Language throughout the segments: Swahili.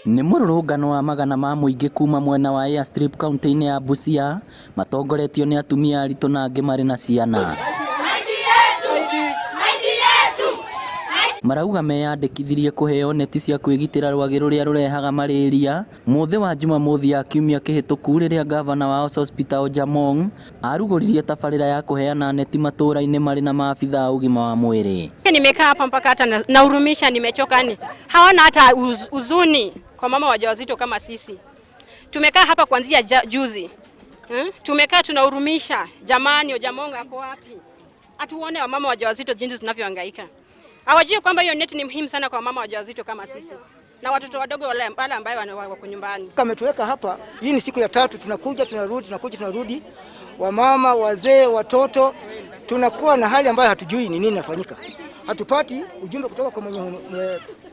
Nĩ mũrũrũngano wa magana ma mũingĩ kuma mwena wa Airstrip kauntĩ-inĩ ya Busia matongoretio nĩ atumia aritũ na angĩ marĩ na ciana. Marauga meyandĩkithirie kũheo neti cia kwĩgitĩra rwagĩ rũrĩa rũrehaga malaria mũthĩ wa Jumamothi ya kiumia kĩhĩtũku rĩrĩa ngavana wao Sospeter Ojamong arugũririe tabarĩra ya kũheana neti matũũra-inĩ marĩ na maabitha a ũgima wa mwĩrĩ. Nimekaa hapa mpaka hata nahurumisha, nimechoka. Ni hawana hata huzuni kwa mama wajawazito kama sisi. Tumekaa hapa kuanzia juzi, Tumekaa tunahurumisha. Jamani, Ojamong ako wapi? Atuone wamama wajawazito jinsi tunavyohangaika. Hawajui kwamba hiyo neti ni muhimu sana kwa mama wajawazito kama sisi na watoto wadogo wale ambao wako nyumbani. Ametuweka hapa, hii ni siku ya tatu, tunakuja tunarudi, tunakuja tunarudi, wamama, wazee, watoto, tunakuwa na hali ambayo hatujui ni nini inafanyika. Hatupati ujumbe kutoka kwa mwenye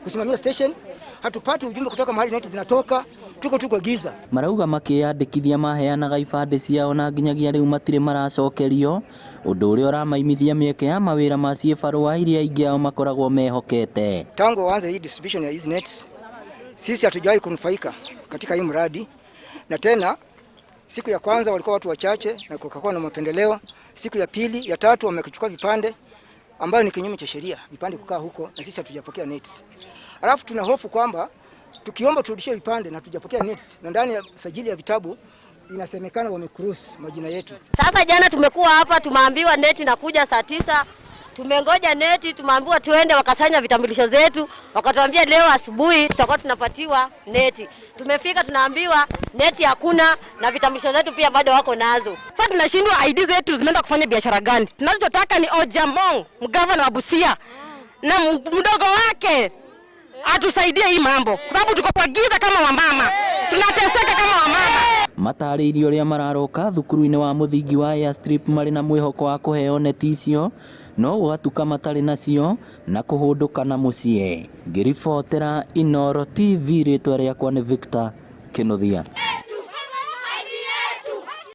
kusimamia station, hatupati ujumbe kutoka mahali neti zinatoka, tuko tu kwa giza. Marauga makĩyandĩkithia maheanaga ibandĩ ciao na nginyagia rĩu matirĩ maracokerio, ũndũ ũrĩa ũramaimithia mĩeke ya mawĩra ma ciĩbarũa iria aingĩ ao makoragwo mehokete. Tangu waanze hii distribution ya hizi nets, sisi hatujawahi kunufaika katika hii mradi, na tena siku ya kwanza walikuwa watu wachache na kukakuwa na mapendeleo. Siku ya pili, ya tatu wamechukua vipande ambayo ni kinyume cha sheria, vipande kukaa huko, na sisi hatujapokea nets. Alafu tuna hofu kwamba tukiomba turudishie vipande na hatujapokea nets, na ndani ya sajili ya vitabu inasemekana wamecross majina yetu. Sasa jana tumekuwa hapa, tumeambiwa neti inakuja saa 9. Tumengoja neti, tumeambiwa tuende, wakasanya vitambulisho zetu, wakatuambia leo asubuhi tutakuwa tunapatiwa neti. Tumefika tunaambiwa neti hakuna na vitambulisho zetu pia bado wako nazo. Sasa tunashindwa ID zetu zimeenda kufanya biashara gani? Tunachotaka ni Ojamong, mgavana wa Busia na mdogo wake atusaidie hii mambo, kwa sababu tuko kwa giza kama wamama, tunateseka kama wamama. Matarĩirie ũrĩa mararoka thukuru-inĩ wa mũthingi wa Airstrip marĩ na mwĩhoko wa kũheo neti icio no gũgatuka matarĩ nacio na kũhũndũka na mũciĩ. Ngĩribotera Inooro TV rĩtwa rĩakwa nĩ Victor Kĩnuthia.